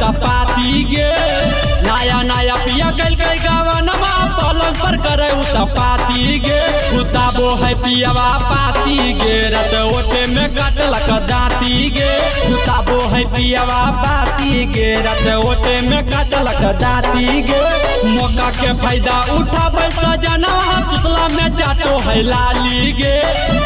उतपाती गे। नया नया पिया कैल कै गवनमा पलंग पर करे उतपाती गे। उताबो है पियावा पाती गे रत ओटे में काटलक दाती गे। उताबो है पियावा पाती गे रत ओटे में काटलक दाती गे। मौका के फायदा उठाबै सजनवा सुतला में चाटो है लाली गे।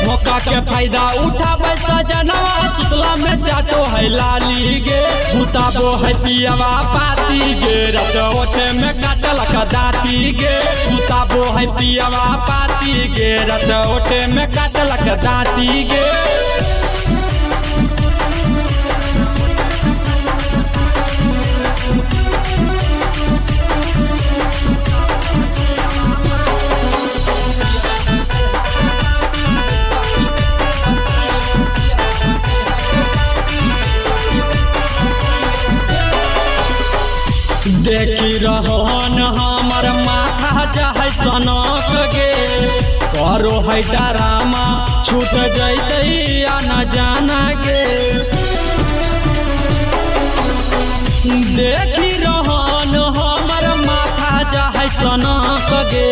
मौका के फायदा उठाबै सजनवा सुतला में चाटो है लाली गे। उताबो है पियावा पाती गे रत ओटे में काटलक दाती गे। उताबो है पियावा पाती गे रत ओटे में काटलक दाती गे। देखी रहन हमर माथा जाय सनक गे। करो है डरामा छूट जैतै या न जाना गे। देखी रहन हमर माथा जाय सनक गे।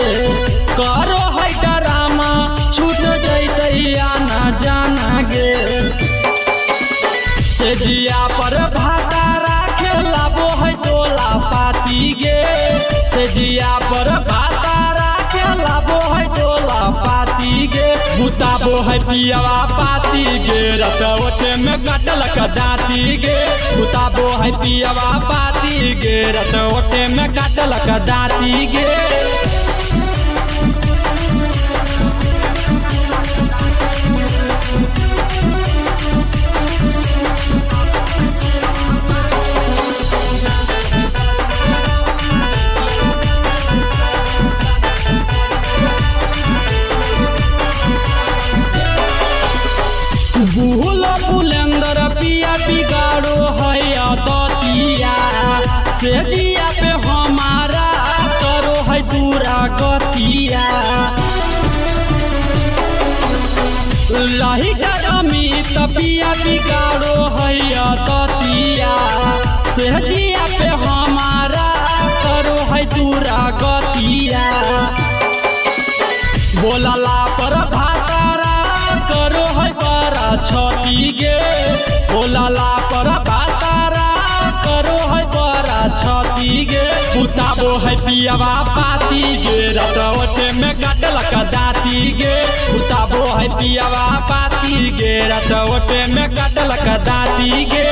करो है डरामा छूट जैतै या न जाना गे। से जिया पर भाता राखे लाबो है तोला पाती गे। से जिया पर भाता राखे लाबो है तोला पाती गे। उताबो है पियावा पाती गे रत ओटे में काटलक दाती गे। उताबो है पियावा पाती गे रत ओटे में काटलक दाती गे। भूल बुलेंदर पिया बिगाड़ो है दतिया। से जिया पे हमारा करो है दूरा गतिया। लही अमित पिया बिगाड़ो है दतिया। से जिया पे हमारा करो है दूरा गतिया। बोलला पर भातारा करो है बड़ा छती गे। बोलला पर भातारा करो है बड़ा छती गे। उताबो है पियावा पाती गे रत ओटे में काटलक दाती गे। उताबो है पियावा पाती गे रत ओटे में काटलक दाती गे।